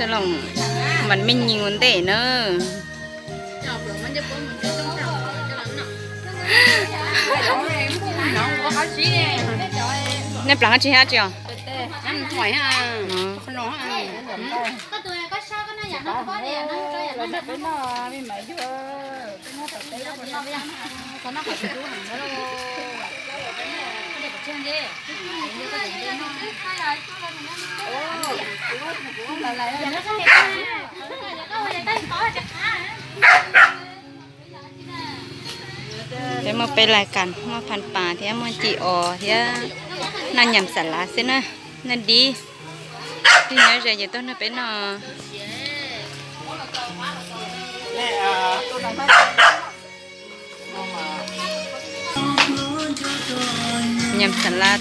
Los mas me nyuam ua ntej na. Nej plam hab tsis hab tsis os? Peb muaj peb lais kas, muaj phaj pas thiab muaj ci os thiab noj nyam xas lav xwb na. Noj dib, twb nyob ze ces tuaj nrog peb noj. Nyam xas lav.